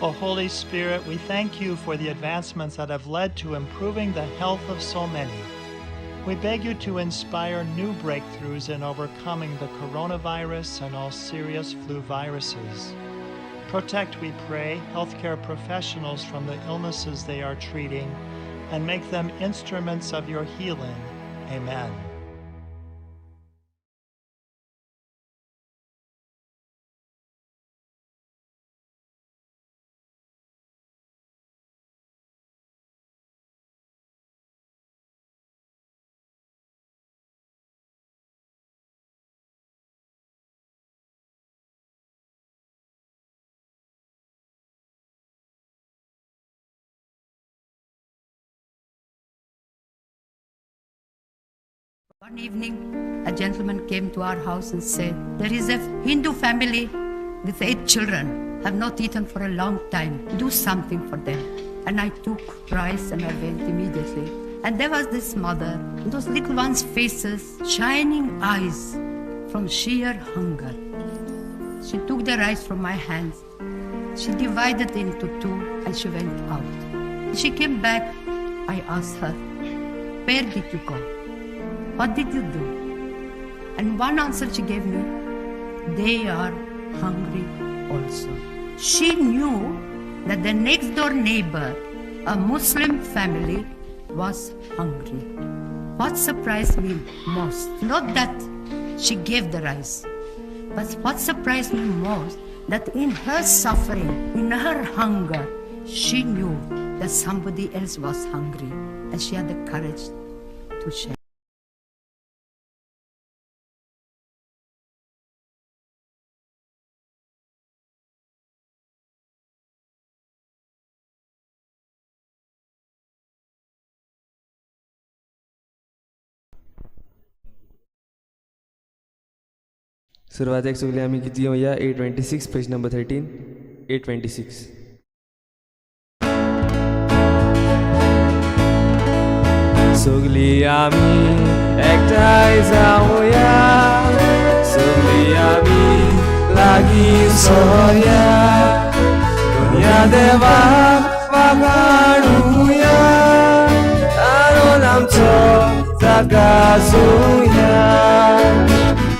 O Holy Spirit, we thank you for the advancements that have led to improving the health of so many. We beg you to inspire new breakthroughs in overcoming the coronavirus and all serious flu viruses. Protect, we pray, healthcare professionals from the illnesses they are treating and make them instruments of your healing. Amen. One evening, a gentleman came to our house and said, "There is a Hindu family with 8 children, have not eaten for a long time. Do something for them." And I took rice and I went immediately. And there was this mother, and those little ones' faces, shining eyes from sheer hunger. She took the rice from my hands. She divided it into 2 and she went out. She came back. I asked her, "Where did you go? What did you do?" And one answer she gave me, "They are hungry also." She knew that the next door neighbor, a Muslim family, was hungry. What surprised me most, not that she gave the rice, but what surprised me most, that in her suffering, in her hunger, she knew that somebody else was hungry, and she had the courage to share. सुरवातेक सगळीं आमी गीत घेवया 826 page number 13 826. सगळीं आमी एकठांय जावया, सगळीं आमी लागीं सोया, दुनिया देवाक वागाणुया, तारण आमचो जागासुया,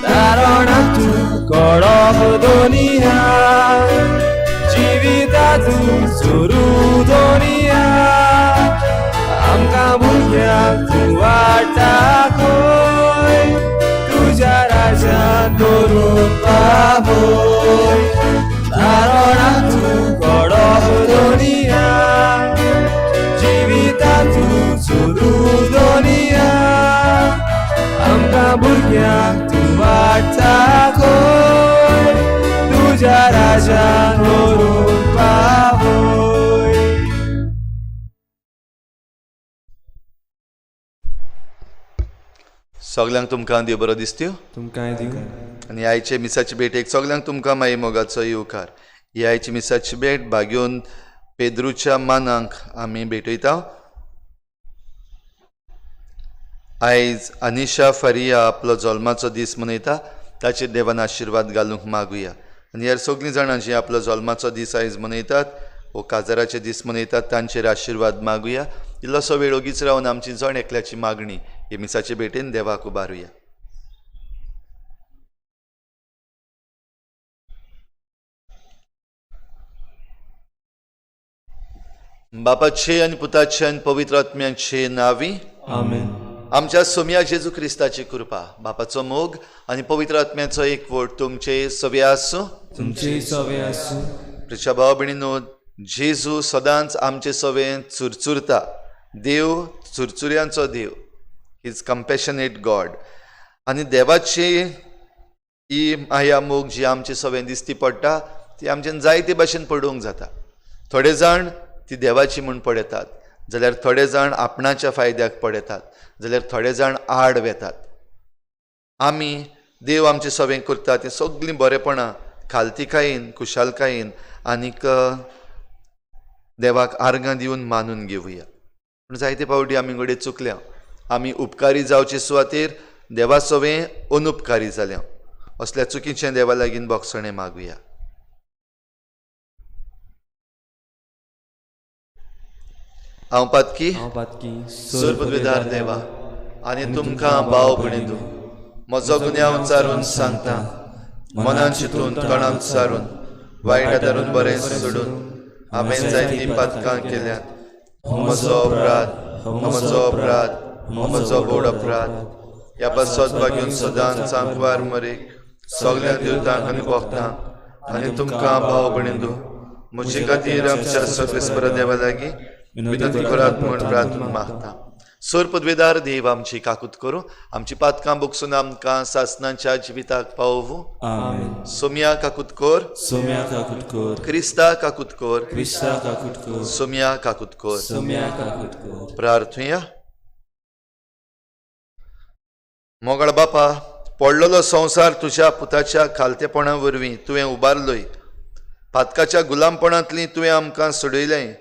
तारण तूं कडप दुनिया, जिविता तूं सुरू दुनिया, आमकां भुरग्यांक तूं वाडटा खंय, तुज्या राज्यांत दवरून पावय, तारण तूं कडप दुनिया, जिविता तूं सुरू दुनिया, आमकां भुरग्यांक तूं वाडटा खंय, तुज्या राज्यांत दवरून पावय. सगल्यांक तुमकां देव बरो दिसत्यो तुमकांय दिवं. आनी आयचे मिसाची भेटेक सगल्यांक तुमकां माई मोगाचो येवकार. ही आयची मिसाची भेट भाग्योन पेद्रूच्या मानाक आमी भेटयता. आयज अनिशा फारिया आपलो जल्माचो दीस मनयता, ताचेर देवान आशिर्वाद घालूंक मागुया. आनी ह्या सगळीं जाणां जीं आपलो जल्माचो दीस आयज मनयतात वो काजाराचे दीस मनयतात तांचेर आशिर्वाद मागुया. इल्लोसो वेळ ओगीच रावन आमची जण एकल्याची मागणी हे मिसाचे भेटेन देवाक उबारुया. बापाचे आनी पुताचे आनी पवित्र आत्म्याचे नांवी आमेन. आमच्या सोम्या जेजू क्रिस्ताची कृपा, बापाचो मोग आनी पवित्र आत्म्याचो एकवट तुमचे सवे आसूं. तुमचे सवे आसूं. प्रिच्या भाव भयणीनो, जेजू सदांच आमचे सवे चुरचुरता. देव चुरचुऱ्यांचो देव, is compassionate God. आनी देवाची ही माया मोग जी आमचे सवे दिसती पडटा ती आमच्यान जायते भाशेन पडूंक जाता. थोडे जाण ती देवाची म्हूण पळयतात, जाल्यार थोडे जाण आपणाच्या फायद्याक पळयतात, जाल्यार थोडे जाण आड वेतात. आमी देव आमचे सवे करता ती सगळीं बरेपणां खालतीकायेन, खुशालकायेन आनीक देवाक आर्गां दिवन मानून घेवया. पूण जायते फावटी आमी घडये चुकल्या. आमी उपकारी जावचे सुवातेर देवा सवे अनुपकारी जाल्या. असल्या चुकीचें देवा लागीं बोगसणें मागुया. हांव पातकी हांव पातकी सोर पदवीदार देवा आनी तुमकां भाव भयणींनो म्हजो गुन्यांव चारून सांगता, मनान चिंतून तोंडान सारून वायट आदारून बरें सोडून हांवें जायतीं पातकां केल्यात. हो म्हजो अपराध, हो म्हजो अपराध, हो म्हजो व्हड अपराध. ह्या पासत बागेवन सदांच सांकवार मरेक सगल्या देवतांक आनी भक्तांक आनी तुमकां भाव भयणींनो म्हजे खातीर आमच्या सर्वेस्पर देवा लागीं विनंती करात म्हूण प्रार्थना मागता. सोर पदवेदार देव आमची काकूत करूं, आमची पातकां बोगसून आमकां सासनाच्या जिविताक पावोवं. आमेन. सोम्या काकूत कर, सोम्या काकूट कर, क्रिस्ता काकूत कर, क्रिस्ता काकूट कर, सोम्या काकूत कर. सोम्या काकूट कर. प्रार्थुया. मोगळ बापा, पडलेलो संवसार तुज्या पुताच्या खालतेपणा वरवीं तुवें उबारलोय. पातकाच्या गुलामपणांतली तुवें आमकां सोडयलें,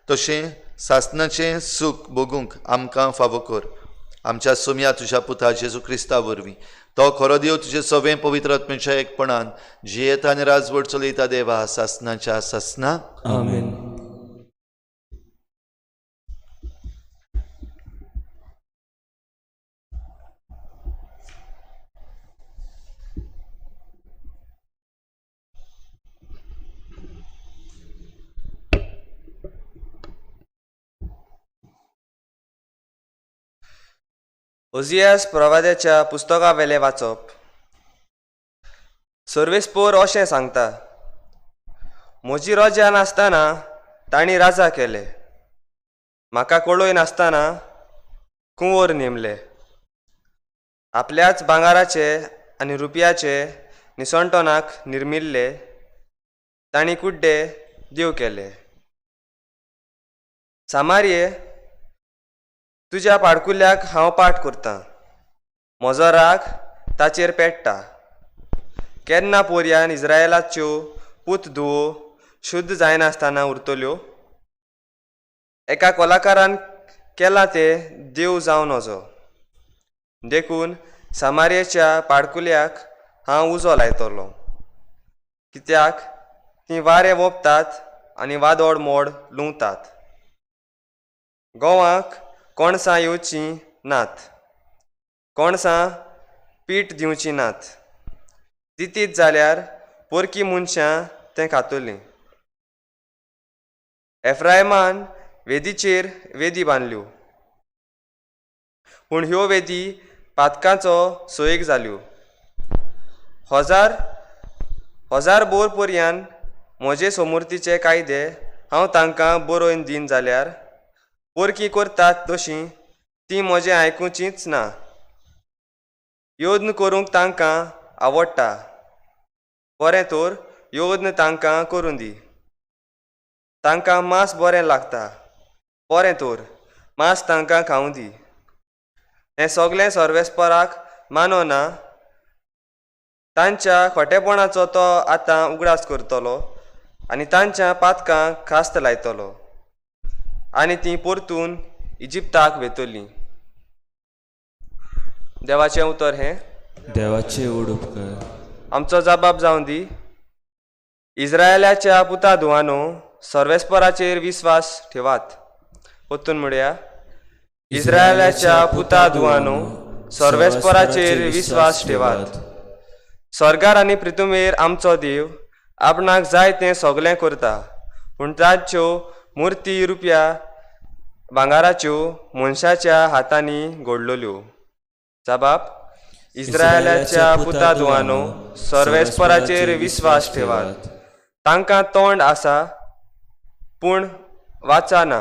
तशें सासनाचें सूख भोगूंक आमकां फावो कर. आमच्या सोम्या तुज्या पुता जेजू क्रिस्ता वरवीं, तो खरो देव तुजे सवें पवित्र आत्म्याच्या एकपणान जियेता आनी राजवट चलयता देवा सासनाच्या सासना. आमेन. ओझियास प्रवाद्याच्या पुस्तकावेलें वाचप. सर्वेस्पोर अशें सांगता, म्हजी रजा नासतना तांणी राजा केले, म्हाका कळय नासतना कुंवर नेमले. आपल्याच भांगाराचे आनी रुपयाचे निसणटणाक निर्मिल्ले तांणी कुड्डे देव केले. सामारये, तुज्या पाडकुल्याक हांव पाठ करतां, म्हजो राग ताचेर पेट्टा. केन्ना पोरयान इस्रायलाच्यो पूत धुवो शुद्ध जायनासतना उरतल्यो? एका कलाकारान केलां तें देव जावं नजो. देखून सामारयेच्या पाडकुल्याक हांव उजो लायतलो, कित्याक तीं वारें वोंपतात आनी वादोड मोड लुंवतात. गोवाक कणसां येवचीं नात, कणसां पीठ दिवचीं नात, दितीत जाल्यार पोरकी मनशां तें खातलीं. एफ्रायमान वेदीचेर वेदी बांदल्यो, पूण ह्यो वेदी पातकांचो सोयीक जाल्यो. हजार हजार बोर पर्यान म्हजे सोमुर्तीचे कायदे हांव तांकां बरोवन दीन जाल्यार पोरकी करतात तशीं तीं म्हजें आयकुचींच ना. यत्न करूंक तांकां आवडटा, बरें तर यत्न तांकां करूं दी. तांकां मांस बरें लागता, बरें तर मांस तांकां खावं दी. हें सगलें सर्वेस्पराक मानवना, तांच्या खोटेपणाचो तो आतां उगडास करतलो आनी तांच्या पातकांक खास्त लायतलो आनी तीं परतून इजिप्ताक वेतलीं. देवाचें उतर हें. देवाचें व्हड उपकार. आमचो जबाब जावं दी. इस्रायलाच्या पुता धुवानो, सर्वेस्पराचेर विस्वास ठेवात. परतून म्हणया, इस्रायलाच्या पुता धुवानो, सर्वेस्पराचेर विस्वास ठेवात. स्वर्गार आनी पृथ्वीर आमचो देव आपणाक जाय तें सगलें करता, पूण ताच्यो मुर्ती रुपया भांगाराच्यो मनशाच्या हातांनी घडलेल्यो. जबाब, इस्रायलाच्या पुता धुवानो, सर्वेस्पराचेर विस्वास ठेवात. तांकां तोंड आसा पूण वाचा ना,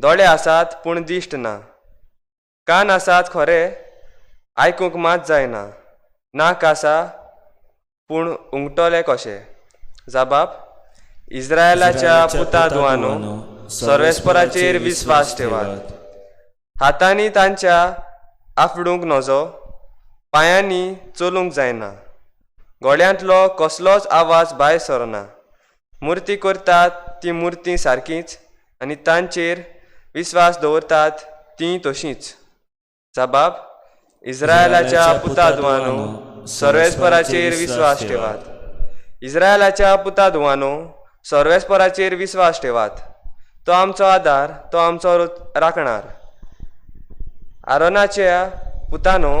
दोळे आसात पूण दिश्ट ना, कान आसात खरे आयकूंक मात जायना, नाक आसा पूण उंगटले कशें. जबाब, इस्रायलाच्या पुता धुवानो, सर्वेस्पराचेर विस्वास ठेवात. हातांनी तांच्या आफडूंक नजो, पांयांनी चलूंक जायना, गळ्यांतलो कसलोच आवाज भायर सरना. मुर्ती करतात ती मुर्ती सारकीच आनी तांचेर विस्वास दवरतात ती तशीच. जबाब, इस्रायलाच्या पुता धुवानो, सर्वेस्पराचेर विस्वास ठेवात. इस्रायलाच्या पुता धुवानो, सर्वेस्पराचेर विस्वास ठेवात. तो आमचो आदार, तो आमचो राखणार. आरोनाच्या पुतानो,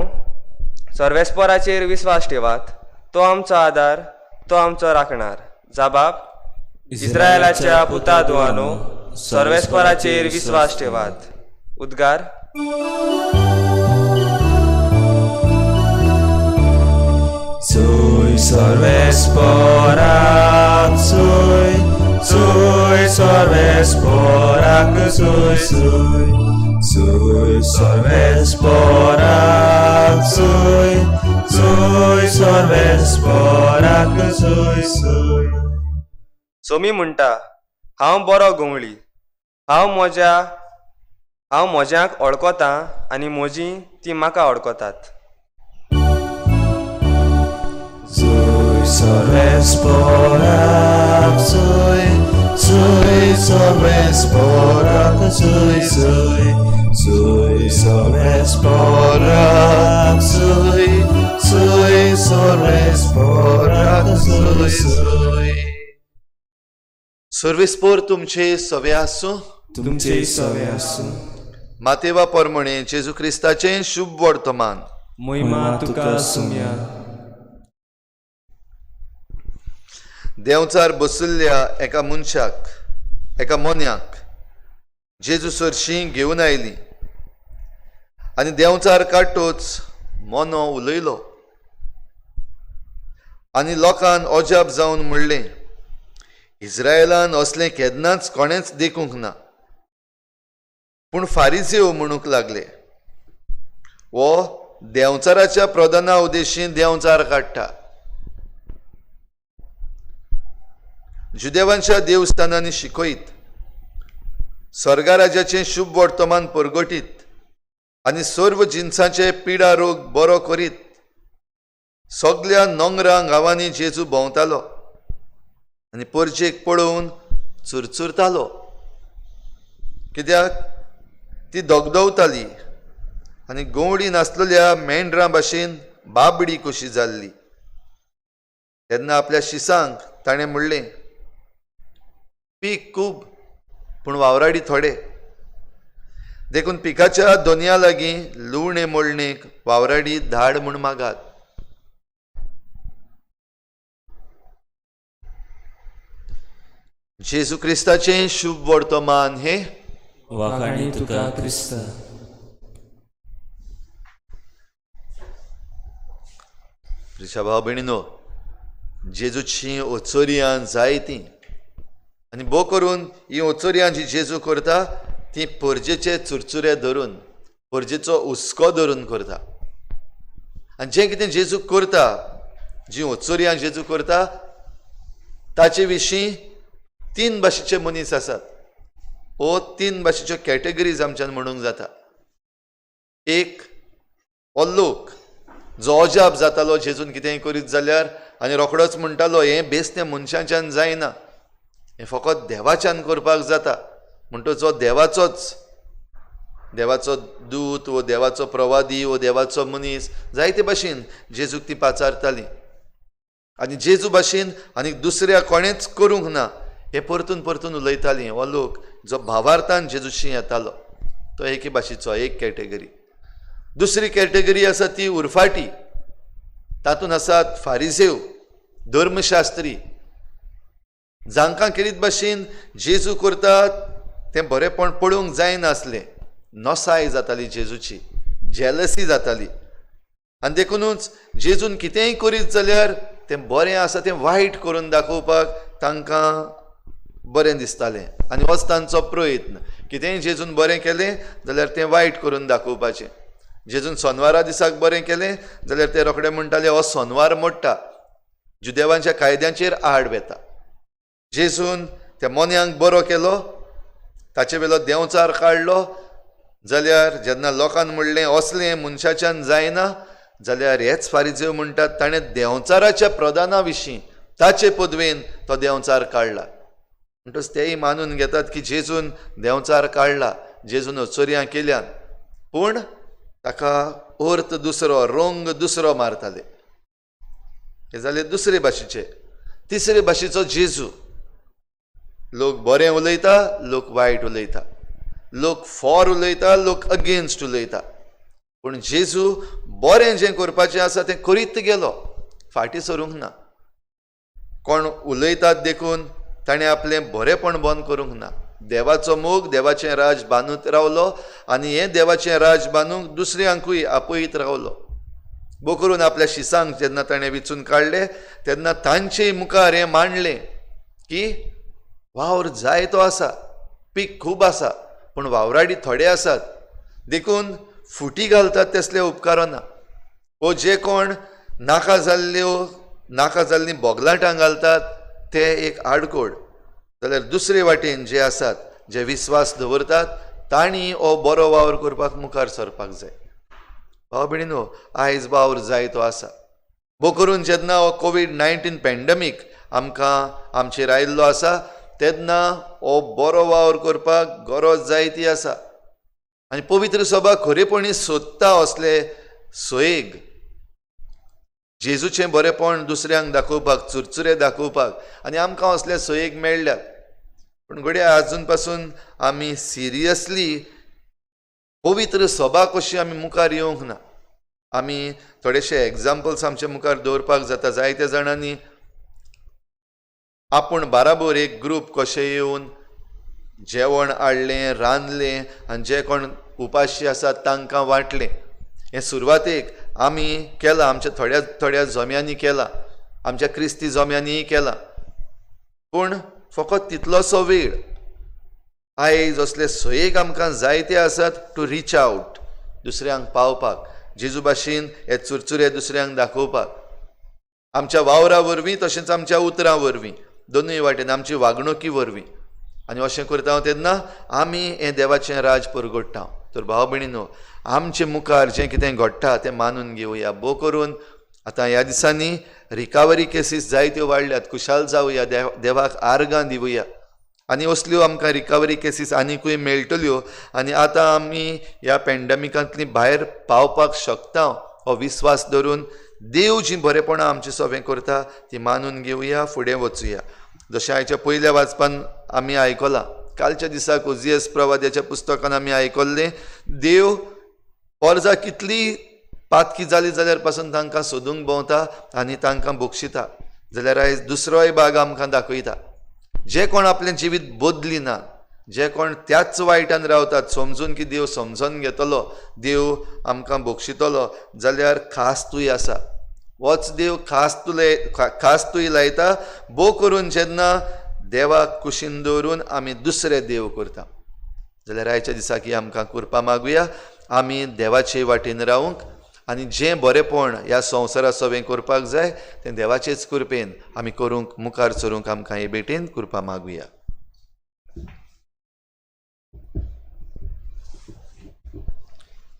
सर्वेस्पराचेर विस्वास ठेवात. तो आमचो आदार, तो आमचो राखणार. जाबाब, इस्रायलाच्या पुता धुवानो, सर्वेस्पराचेर विस्वास ठेवात. उद्गार. Soy सर्वेस्पराक soy, soy सर्वेस्पराक soy, soy, soy सर्वेस्पराक soy, soy सर्वेस्पराक soy, soy. Somi म्हणटा, हांव बरो गवळी, हांव म्हज्याक वळखतां आनी म्हजीं तीं म्हाका वळखतात. Soy सर्वेस्पराक soy, soy सर्वेस्पराक soy, soy, soy सर्वेस्पराक soy, soy सर्वेस्पराक soy, soy. सर्वेस्पोर तुमचे सवे आसूं. तुमचे सवे आसूं. मातेवा परमणे जेजू क्रिस्ताचें शुभ वर्तमान. मोहिमा तुका सुम्या. देंवचार बसुल्ल्या एका मनशाक, एका मोन्याक जेजू सरशीं घेवन आयली आनी देंवचार काडटोच मोनो उलयलो आनी लोकान अजाप जावन म्हणलें, इस्रायलान असलें केन्नाच कोणेंच देखूंक ना. पूण फारिजेव म्हणूंक लागले, हो देंवचाराच्या प्रधाना उदेशीं देंवचार काडटा. जुदेवांच्या देवस्थानांनी शिकयत, स्वर्गराजाचें शुभ वर्तमान परगटीत आनी सर्व जिनसांचे पिडा रोग बरो करीत सगल्या नोंगरां गांवांनी जेजू भोंवतालो आनी परजेक पळोवन चुरचुरतालो, कित्याक ती दगदवताली आनी गंवडी नासलेल्या मेंढरां भाशेन बाबडी कशी जाल्ली. तेन्ना आपल्या शिसांक ताणें म्हणलें, पीक खूब पूण वावराडी थोडे, देखून पिकाच्या दोनया लागीं लुवणे मोडणेक वावराडी धाड म्हूण मागात. जेजू क्रिस्ताचें शुभ वर्तमान हे वाखाणी तुका क्रिस्ता. प्रिशा भाव भयणीनो, जेजूची ओचोरयां जायतीं आनी भोव करून ही ओचोरयां जी जेजू करता ती परजेचे चुरचुरे धरून, परजेचो हुस्को धरून करता. आनी जें कितें जेजू करता, जी ओचोरयां जेजू करता ताचे विशीं तीन भाशेचे मनीस आसात, हो तीन भाशेच्यो कॅटेगरीज आमच्यान म्हणूंक जाता. एक हो लोक जो अजाप जातालो जेजून कितेंय करीत जाल्यार आनी रोखडोच म्हणटालो, हें बेसतें मनशाच्यान जायना, हें फकत देवाच्यान करपाक जाता. म्हणटच हो देवाचोच, देवाचो दूत वो देवाचो प्रवादी वो देवाचो मनीस, जायते भाशेन जेजूक ती पाचारताली आनी जेजू भाशेन आनी दुसऱ्या कोणेंच करूंक ना हें परतून परतून उलयताली. हो लोक जो भावार्थान जेजूशी येतालो तो एके भाशेचो एक कॅटेगरी. दुसरी कॅटेगरी आसा ती उरफाटी, तातूंत आसात फारिजेव, धर्मशास्त्री, जांकां केरीत भाशेन जेजू करतात तें बरेंपण पळोवंक जायनासलें, नसाय जाताली जेजूची, जेलसी जाताली आनी देखुनूच जेजून कितेंय करीत जाल्यार तें बरें आसा तें वायट करून दाखोवपाक तांकां बरें दिसतालें आनी होच तांचो प्रयत्न. कितेंय जेजून बरें केलें जाल्यार तें वायट करून दाखोवपाचें. जेजून सोनवारा दिसाक बरें केलें जाल्यार ते रोखडे म्हणटाले हो सोनवार मोडटा, जुदेवांच्या कायद्यांचेर आड वेता. जेजून त्या मोन्यांक बरो केलो, ताचे वेलो देंवचार काडलो जाल्यार जेन्ना लोकान म्हणलें असलें मनशाच्यान जायना जाल्यार हेच फारिजेव म्हणटात ताणें देंवचाराच्या प्रधाना विशीं ताचे पदवेन तो देंवचार काडला. म्हणटच तेय मानून घेतात की जेजून देंवचार काडला, जेजून चोरयां केल्यान, पूण ताका अर्थ दुसरो, रंग दुसरो मारताले. हे जाले दुसरे भाशेचे. तिसरे भाशेचो जेजू, लोक बरें उलयता, लोक वायट उलयता, लोक फॉर उलयता, लोक अगेन्स्ट उलयता, पूण जेजू बरें जें करपाचें आसा तें करीत गेलो, फाटीं सरूंक ना. कोण उलयतात देखून ताणें आपलें बरेंपण बंद करूंक ना. देवाचो मोग, देवाचें राज बांदूत रावलो आनी हें देवाचें राज बांदूंक दुसऱ्यांकूय आपयत रावलो. बो करून आपल्या शिसांक जेन्ना ताणें विचून काडले तेन्ना तांचे मुखार हें मांडलें की वावर जायतो आसा, पीक खूब आसा, पूण वावराडी थोडे आसात, देखून फुटी घालतात तसले उपकारना. वो जे कोण नाका जाल्लीं बोगलाटां घालतात ते एक आडकोड, जाल्यार दुसरे वाटेन जे आसात जे विस्वास दवरतात तांणी हो बरो वावर करपाक मुखार सरपाक जाय. भाव भयणीनो, आयज वावर जायतो आसा. बो करून जेन्ना हो कोवीड-19 पॅन्डमीक आमकां आमचेर आयिल्लो आसा तेन्ना हो बरो वावर करपाक गरज जायती आसा. आनी पवित्र सभा खरेपणी सोदता असले सोयेग, जेजूचें बरेंपण दुसऱ्यांक दाखोवपाक, चुरचुरे दाखोवपाक, आनी आमकां असले सोयेक मेळ्ळ्यात. पूण घडये आजून पासून आमी सिरियसली पवित्र सभा कशी आमी मुखार येवंक ना. आमी थोडेशे एग्जाम्पल्स आमचे मुखार दवरपाक जाता. जायत्या जाणांनी आपूण बाराबोर एक ग्रूप कशें येवन जेवण हाडलें, रांदलें आनी जे कोण उपाशी आसात तांकां वांटलें. हें सुरवातेक आमी केलां, आमच्या थोड्या थोड्या जम्यांनी केलां, आमच्या क्रिस्ती जम्यांनीय केलां, पूण फकत तितलोसो वेळ. आयज असले सोयेक आमकां जायते आसात टू रीच आवट, दुसऱ्यांक पावपाक, जेजू भाशेन हे चुरचुरे दुसऱ्यांक दाखोवपाक, आमच्या वावरा वरवीं तशेंच आमच्या उतरां वरवीं, दोनूय वाटेन आमची वागणुकी वरवीं. आनी अशें करता तेन्ना आमी हें देवाचें राज परगट्टा. तर भाव भयणीनो, आमचे मुखार जें कितें घडटा तें मानून घेवया. बो करून आतां ह्या दिसांनी रिकवरी केसीस जायत्यो वाडल्यात, खुशाल जावया, देवाक आर्गां दिवया. आनी असल्यो आमकां रिकवरी केसीस आनिकूय मेळटल्यो आनी आतां आमी ह्या पॅन्डमिकांतली भायर पावपाक शकता हो विस्वास धरून देव जीं बरेपणां आमचें सगळें करता ती मानून घेवया, फुडें वचुया. जशें आयच्या पयल्या वाचपान आमी आयकलां, कालच्या दिसाक ओजियस प्रवाद्याच्या पुस्तकान आमी आयकल्लें, देव पोरजा कितली पातकी जाली जाल्यार पासून तांकां सोदूंक भोंवता आनी तांकां बक्षिता. जाल्यार आयज दुसरोय भाग आमकां दाखयता, जे कोण आपलें जिवीत बदली ना, जे कोण त्याच वायटान रावतात समजून की देव समजून घेतलो, देव आमकां बक्षितलो, जाल्यार खास तूंय आसा, वच देव खास तूंय लायता. बो करून जेन्ना देवाक कुशीन दवरून आमी दुसरे देव करता, जाल्यार आयच्या दिसाक ही आमकां कृपा मागुया, आमी देवाचे वाटेन रावूंक आनी जें बरेंपण ह्या संवसारा सवें करपाक जाय तें देवाचेच कृपेन आमी करूंक मुखार सरूंक आमकां हे भेटेन कृपा मागुया.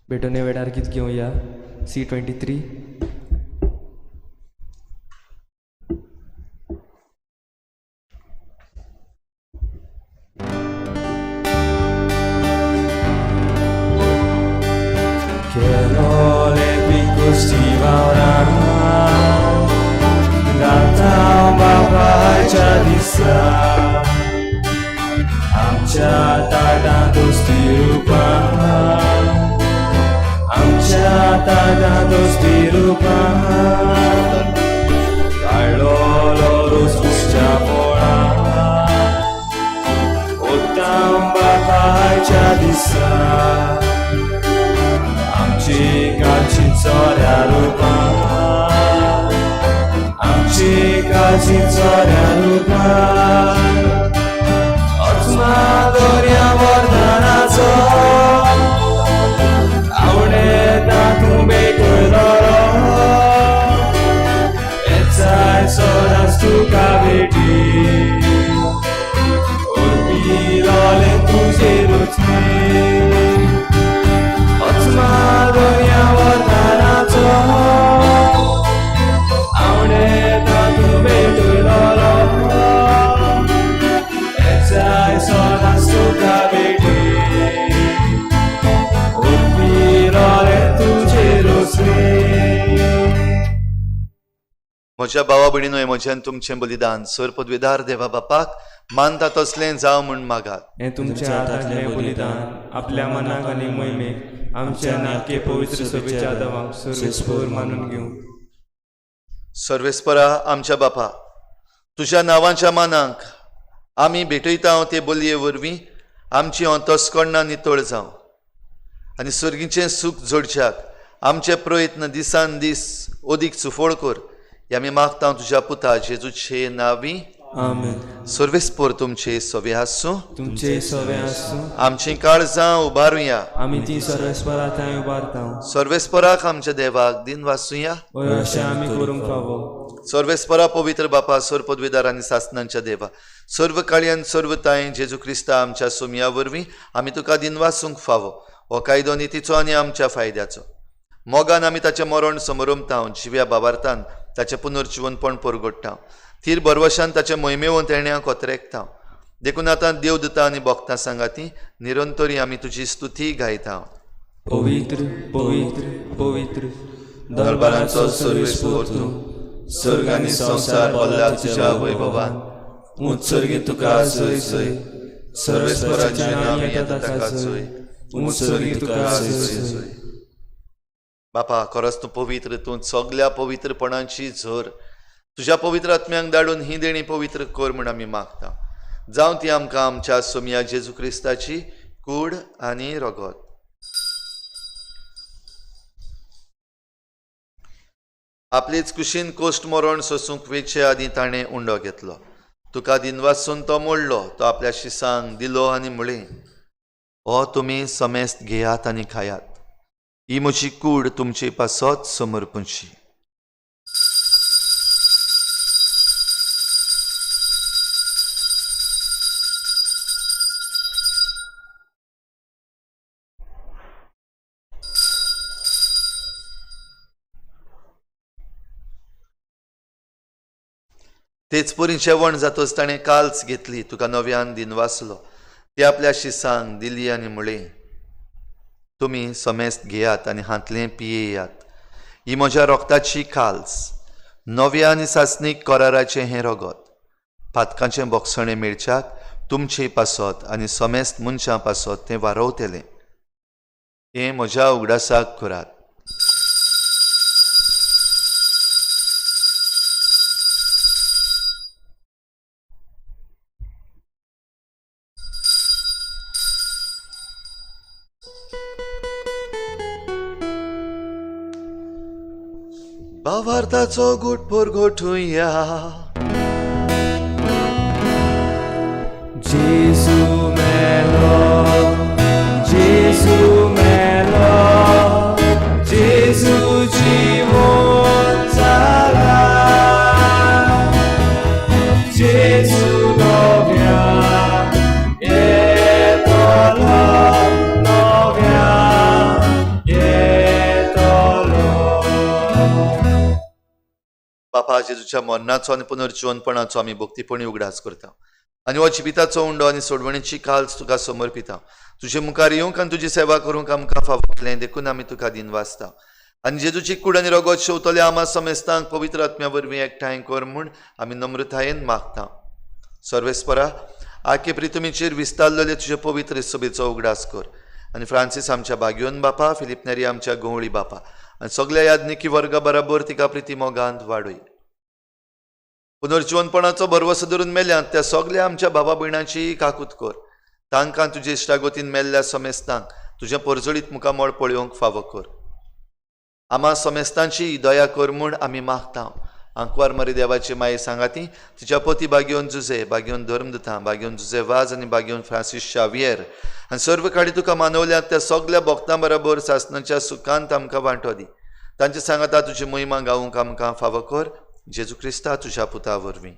भेटोने वेळार गीत घेवया C23. आमच्या ताटां दोस्ती रुपा, आमच्या ताटां दोस्ती रुपा, काडलो रोस कुसच्या पोळा, उत्तम बापायच्या दिसा, आमची काळजी चोऱ्या रुपा, आमची काळजी चोऱ्या रुपा, अचमा दर्या वरदानाचो, आवडेता तूं बेगलो, येचाय सदांच तुका भेटी, उर्बिलोलें तुजें रुची, अचमा दर्या वरदानाचो, आवडेता तूं बेगलो, सदांच तुका भेटी, उर्बिलोलें तुजें रुची. म्हज्या भावा भयणीनो, म्हज्यान तुमचें बलिदान सर पदवीदार देवा बापाक मानता तसलें जावं म्हूण मागात. हें तुमच्या हातांतलें बलिदान आपल्या मनाक आनी मोहिमेक आमच्या नाके पवित्र सभेच्या दवांक सर्वेस्पोर मानून घेवं. सर्वेस्परा आमच्या बापा, तुज्या नांवाच्या मानाक आमी भेटयता ते बोलये वरवीं आमची अंतस्करणां नितळ जावं आनी सर्गीचें सूख जोडच्याक आमचे प्रयत्न दिसान दीस अदीक सुफळ कर. हे आमी मागता तुज्या पुता जेजूचे नांवी. आमेन. सर्वेस्पोर तुमचे सवे आसूं. तुमचे सवे आसूं. आमची काळजां उबारुया. आमी ती सर्वेस्परा थंय उबारता. सर्वेस्पराक आमच्या देवाक दिन वासुया. हय, अशें आमी करूंक फावो. सर्वेस्परा पवित्र बापा, सर्व पदवीदार आनी सासनांच्या देवा, सर्व काळयान सर्व तांय जेजू क्रिस्ता आमच्या सोमया वरवीं आमी तुका दिनवासूंक फावो. हो कायदो नितीचो आनी आमच्या फायद्याचो. मोगान आमी ताचें मरण समरमता, जिव्या बाबार्थान ताचें पुनर्जिवनपण परगडटा, थीर भरवशान ताचें मोहिमेवंत येण्या कोतरेकता. देखून आतां देव दिता आनी भोगता सांगाती निरंतरी आमी तुजी स्तुती गायता. पवित्र पवित्र पवित्र दरबाराचो सर्वेस्पोर तूं, स्वर्ग आनी संवसार भरला तुज्या वैभवान. उत्सर्गी तुका जय जय, सर्वेस्पराचें नांव येता ताका जय, उत्सर्गी तुका जय जय. बापा, खरोच तूं पवित्र, तूं सगल्या पवित्रपणाची झर. तुज्या पवित्र आत्म्यांक धाडून ही देणी पवित्र कर म्हूण आमी मागता. जावं ती आमकां आमच्या सोमया जेजू क्रिस्ताची कूड आनी रगत. आपलेच कुशीन कोश्ट मरण सोसूंक वेचे आदीं ताणें उंडो घेतलो. तुका दिनवासून तो मोडलो, तो आपल्या शिसांक दिलो आनी म्हळें, हो तुमी समेस्त घेयात आनी खायात, ही म्हजी कूड तुमचे पासत समर्पणची. तेच परी जेवण जातच ताणें काल्स घेतली, तुका नव्यान दिनवासलो, ती आपल्या शिसांक दिली आनी म्हळें, तुमी समेस्त घेयात आनी हांतलें पियेयात, ही म्हज्या रोगताची काल्स, नव्या आनी सासणीक कराराचें हें रगत, पातकांचें बोगसणें मेळच्याक तुमचे पासत आनी समेस्त मनशां पासत तें वारवतलें. हें म्हज्या उगडासाक करात. भावार्थाचो गुट परगटुया. जेजू मेलो, जेजू मेलो, जेजू जिवोन जाला, जेजू नव्या येतलो, नव्या येतलो. बापा, जेजूच्या मरणाचो आनी पुनर्जिवनपणाचो आमी भक्तीपणी उगडास करता आनी हो जिविताचो उंडो आनी सोडवणीची काल्स तुका समर्पिता. तुजे मुखार येवंक आनी तुजी सेवा करूंक आमकां फावतलें, देखून आमी तुका दिनवासता. आनी जेजूची कूड आनी रगत शेवतले आमा समेस्तांक पवित्र आत्म्या वरवीं एकठांय कर म्हूण आमी नम्रतायेन मागता. सर्वेस्परा, आखे प्रितुमीचेर विस्तारलेले तुजे पवित्र सभेचो उगडास कर आनी फ्रांसीस आमच्या बाग्योन बापा, फिलीप नेरी आमच्या गवळी बापा आनी सगल्या याज्ञिकी वर्गा बराबर तिका प्रिती मोगांत वाडय. पुनर्जिवनपणाचो भरवसो धरून मेल्यात त्या सगल्या आमच्या भावा भयणांची काकूत कर. तांकां तुजे इश्टागतीन मेल्ल्या समेस्तांक तुजें परजळीत मुखामळ पळोवंक फावो कर. आमा समेस्तांची दया कर म्हूण आमी मागता. आंकवार मरी देवाची माये सांगाती तिच्या पती बागेवन जुजे, बागेवन धर्मदुतां, बागेवन जुजे वाज आनी बागेवन फ्रांसीस शावियर आनी सर्व काडी तुका मानवल्यात त्या सगल्या भक्तां बराबर सासणाच्या सुखांत आमकां वांटो दी. तांचे सांगाता तुजी मोहिमा गावूंक आमकां फावो कर. जेजू क्रिस्ता तुज्या पुता वरवीं.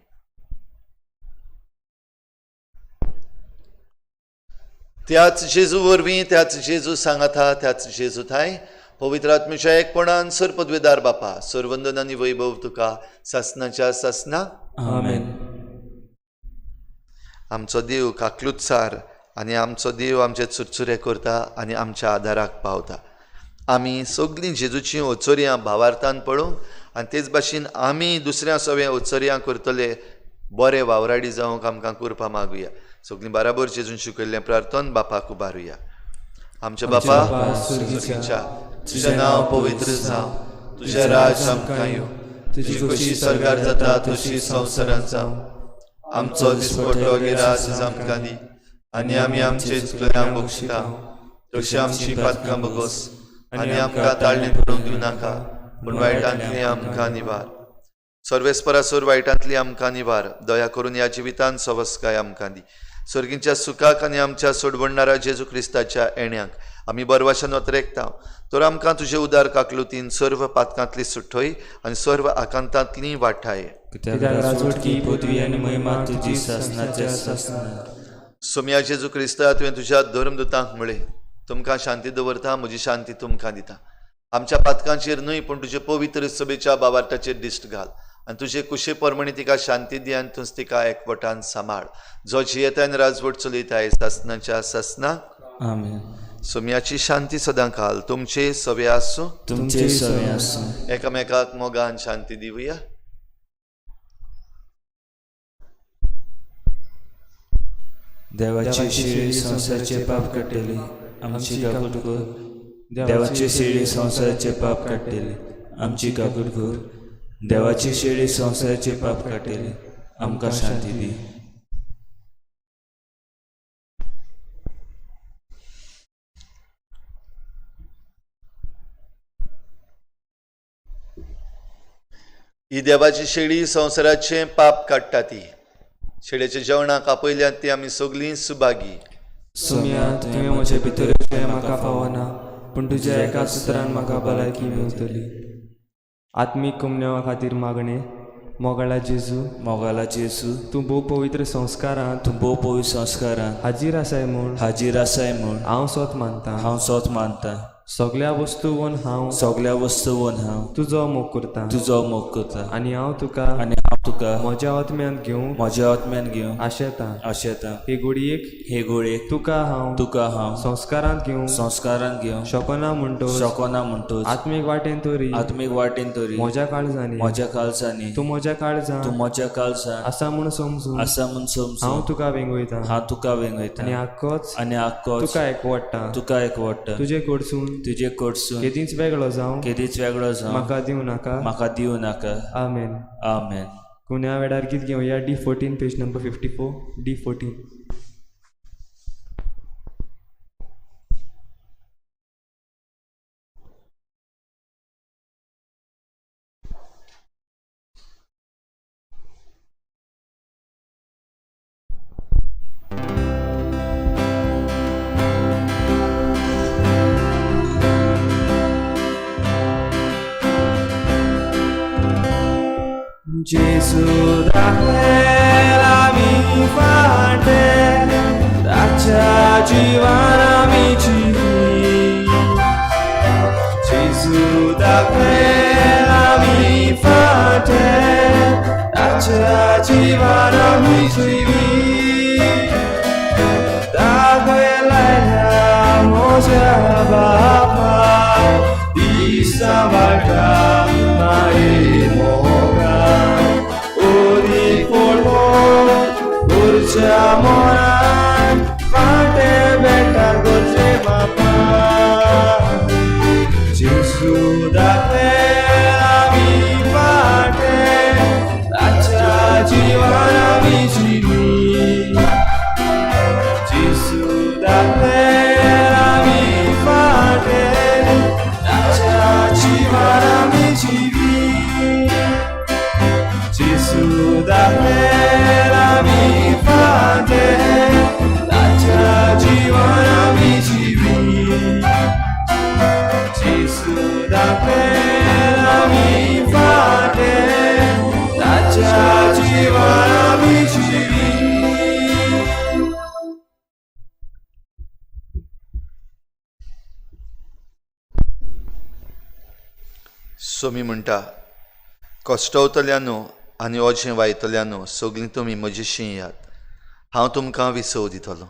त्याच जेजू वरवीं, त्याच जेजू सांगाता, त्याच जेजू थांय पवित्र आत्म्याच्या एकपणान सर्व पदवेदार बापा, सर्वंदन आनी वैभव तुका सासणाच्या सासना. आमेन. आमचो देव काकलुत्सार आनी आमचो देव आमचे चुरचुरे करता आनी आमच्या आदाराक पावता. आमी सगळीं जेजूचीं ओचोरयां भावार्थान पळोवंक आनी तेच भाशेन आमी दुसऱ्या सगळ्या ओचोरयां करतले बरे वावराडी जावंक आमकां कुरपा मागुया. सगळीं बाराबर जेजून शिकयल्लें प्रार्थन बापाक उबारुया. आमच्या बापा स्वर्गीच्या, तुजें नांव पवित्र जावं, तुजें राज आमकां येवं, तुजी खोशी स्वर्गार जाता तशी संवसारांत जावं. आमचो दिसपट्टो गिरास आमकां दी आनी आमी आमचे चुकल्यांक बक्षिता तशी आमची पातकां बगोस आनी आमकां ताळणी पडूंक दिवं नाका, पूण वायटांतली आमकां निवार. सर्वेस्परासोर वायटांतली आमकां निवार. दया करून ह्या जिवितान सवस्काय आमकां दी. स्वर्गींच्या सुखाक आनी आमच्या सोडवणणारा जेजू क्रिस्ताच्या येण्याक आमी बरवाशान वतरेकता. तर आमकां तुजे उदार काकलुतीन सर्व पातकांतली सुठय आनी सर्व आकांतांतली वाठाय. सोम्या जेजू क्रिस्ता, तुवें तुज्या धर्मदूतांक म्हळें, तुमकां शांती दवरता, म्हजी शांती तुमकां दिता. आमच्या पातकांचेर न्हय पूण तुजे पवित्र सभेच्या बाबार्टाचेर दिश्ट घाल आनी तुजे कुशे परमणी तिका शांती दी आनी तूंच तिका एकवटान सांबाळ, जो जियेता आनी राजवट चलयता सासनाच्या सासना. आमेन. सोम्याची शांती सदां काल तुमचे सवे आसूं, तुमचे सवे आसूं. एकामेकाक मोगान शांती दिवया. देवाची शिळी संवसाराचे पाप काडटली, आमची काकूट कर. देवाची शिळी संवसाराचे पाप काडटली, आमची काकूट कर. देवाची शेळी संवसाराचे पाप काडटली, आमकां शांती दी. ही देवाची शेळी संवसाराचें पाप काडटा. ती शेळयेच्या जेवणाक आपयल्यात ती आमी सगळीं सुभागी. सोम्या, तुवें म्हजे भितर येवचें म्हाका फावना, पूण तुज्या एका सुत्रान म्हाका भलायकी मेवतली. आत्मीक कुमन्यावा खातीर मागणें. मोगाळा जेजू, मोगाळा जेजू, तूं भोव पवित्र संस्कारांत, तूं भोव पवित्र संस्कारांत हाजीर आसाय म्हूण, हाजीर आसाय म्हूण हांव सोत मानता, हांव सोत मानता. सगळ्या वस्तूवन हांव, सगळ्या वस्तूवन हांव तुजो मोग करता, तुजो मोग करता. आनी हांव तुका, आनी हांव तुका म्हज्या आत्म्यांत घेवंक, म्हज्या आत्म्यांत घेवंक आशेता, आशेता. हे घोडयेक, हे घोडयेक तुका हांव, तुका हांव संस्कारांत घेवंक, संस्कारांत घेवंक शकना म्हणटो, शकना म्हणटो. आत्मीक वाटेन तरी, आत्मीक वाटेन तरी म्हज्या काळजांनी, म्हज्या काळजांनी तूं म्हज्या काळजांत, तूं म्हज्या काळजांत आसा म्हूण समजून, आसा म्हूण समजून हांव तुका वेंगयता, हांव तुका वेंगयता. आनी आक्कोच, आनी आक्कोच तुका एकवटा, तुका एकवटा. तुजे कडसून, तुजे कडसून केदींच वेगळो जावं, केदींच वेगळो जावं म्हाका दिवं नाका, म्हाका दिवं नाका. आमेन, आमेन. कुन्या वेळार गीत घेवया. D14 page number 54. D14. Gesù da mi fate, daccia giovane amici. Gesù da mi fate, daccia giovane amici. Da quella moja baba, di sabarka mai moga. Moran फाटे बेटा गोजे बापा. जेसू दाखयला मी फाटे, ताच्या जिवान आमी जिवी. जेसू दाखयला मी फाटे, ताच्या जिवान आमी जिवी. जेसू दाखयला मी फाटे, ताच्या जिवान आमी जिवी. जेसू दाखयला मी फाटे, ताच्या जिवान आमी जिवी. सोमी म्हणटा, कश्टवतल्यानो आनी ओजें वायतल्यानो, सगळीं तुमी म्हजेशी येयात, हांव तुमकां विसव दितलो.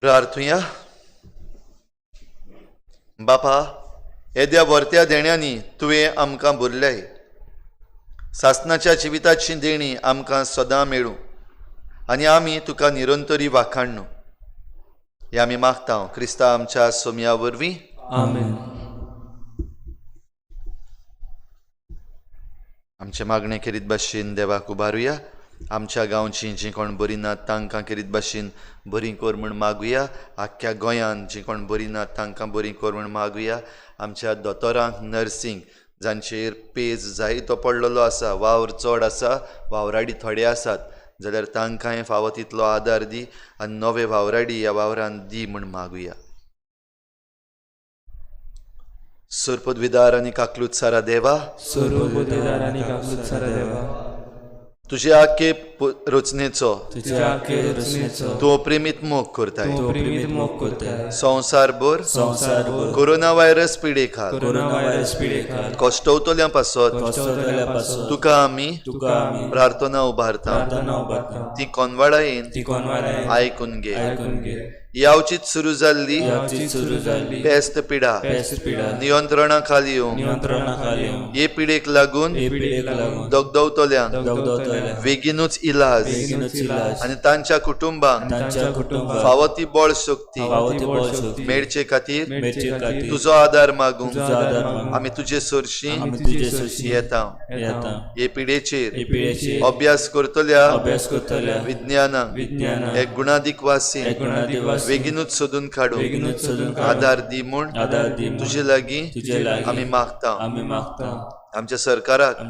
प्रार्थुया. बापा, येद्या वर्त्या देण्यांनी तुवें आमकां भरल्याय. सासनाच्या जिविताची देणी आमकां सदां मेळूं आनी आमी तुका निरंतरी वाखाणू. हे आमी मागता क्रिस्ता आमच्या सोमया वरवीं. आमेन. आमचे मागणे केरीत भाशेन देवाक उबारुया. आमच्या गांवची जीं कोण बरीं नात तांकां केरीत भाशेन बरीं कर म्हूण मागुया. आख्ख्या गोंयांत जीं कोण बरीं नात तांकां बरीं कर म्हूण मागुया. आमच्या दोतोरांक, नर्सींक जांचेर पेज जायतो पडलेलो आसा, वावर चड आसा, वावराडी थोडे आसात जाल्यार तांकांय फावो तितलो आदार दी आनी नवे वावराडी ह्या वावरान दी म्हूण मागुया. सरपदविदार आनी काकलूत सारा देवा, सरपदविदार आनी काकलूत सारा देवा, तुझे आखे रचनेचो तूं प्रेमीत मोग करताय. संवसारभर कोरोना व्हायरस पिडेखाल कश्टवतल्या पासत तुका आमी प्रार्थना उबारता. ती कोनवाडायेन आयकून घे. यावचीच सुरू जाल्ली पेस्त पिडा नियंत्रणा खाली येवं. हे पिडेक लागून दगदवतल्यांक बेगीनूच इलाज आनी तांच्या कुटुंबांक फावो ती बळ शक्ती मेळचे खातीर तुजो आदार मागूंक आमी तुजे सरशी येता. हे पिडेचेर अभ्यास करतल्या विज्ञानाक एक गुणादीक वासी बेगीनूच सोदून काडून आदार दी म्हूण तुजे लागीं आमी मागता. आमच्या सरकाराक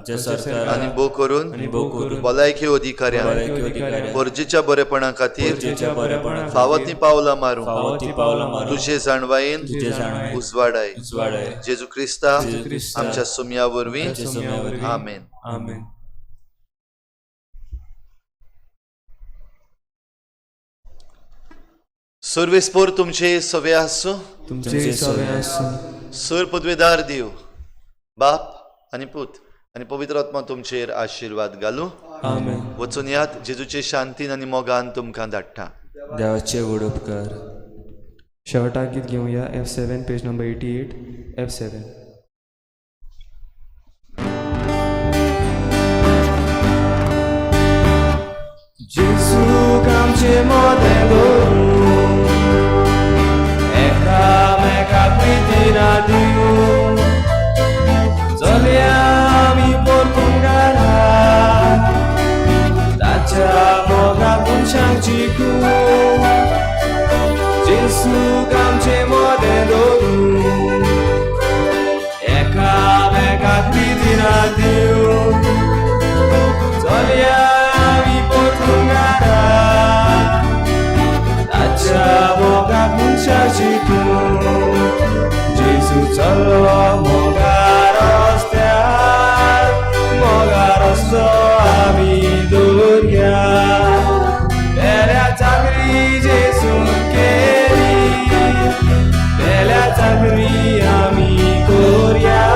आनी भोव करून भलायकी अधिकाऱ्यांक गरजेच्या बरेपणा खातीर फावो तीं पावलां मारूंक तुजे जाणवायेन उजवाडाय. जेजू क्रिस्ता आमच्या सोमया वरवीं. आमेन. आमेन. सर्वेस्पोर तुमचे सवे आसूं. तुमचे सवे आसूं. सर पदवेदार देव बाप आनी पूत आनी पवित्र आत्मा तुमचेर आशिर्वाद घालूं. आमेन. वचून यात जेजूचे शांतीन आनी मोगान तुमकां धाडटा. देवाचे व्हड उपकार. शेवटाक गीत घेवया F7 page number 88 F7. जेजूक आमचे मोदें दवरूं, एकामेकाक प्रितीन दिवं, चलया आमी परतून घरा, ताच्या मोगाक मनशांक जिखूं. जेजूक आमचे मोदें दवरूं, एकामेकाक प्रितीन दिवं, चलया आमी परतून घरा, ताच्या मोगाक मनशांक जिखूं. जेजू चल्लो मोगा रस्त्यार, मोगा रस्तो आमी दवरया, पेल्या चाकरी जेजून केली, पेल्या चाकरी आमी करया.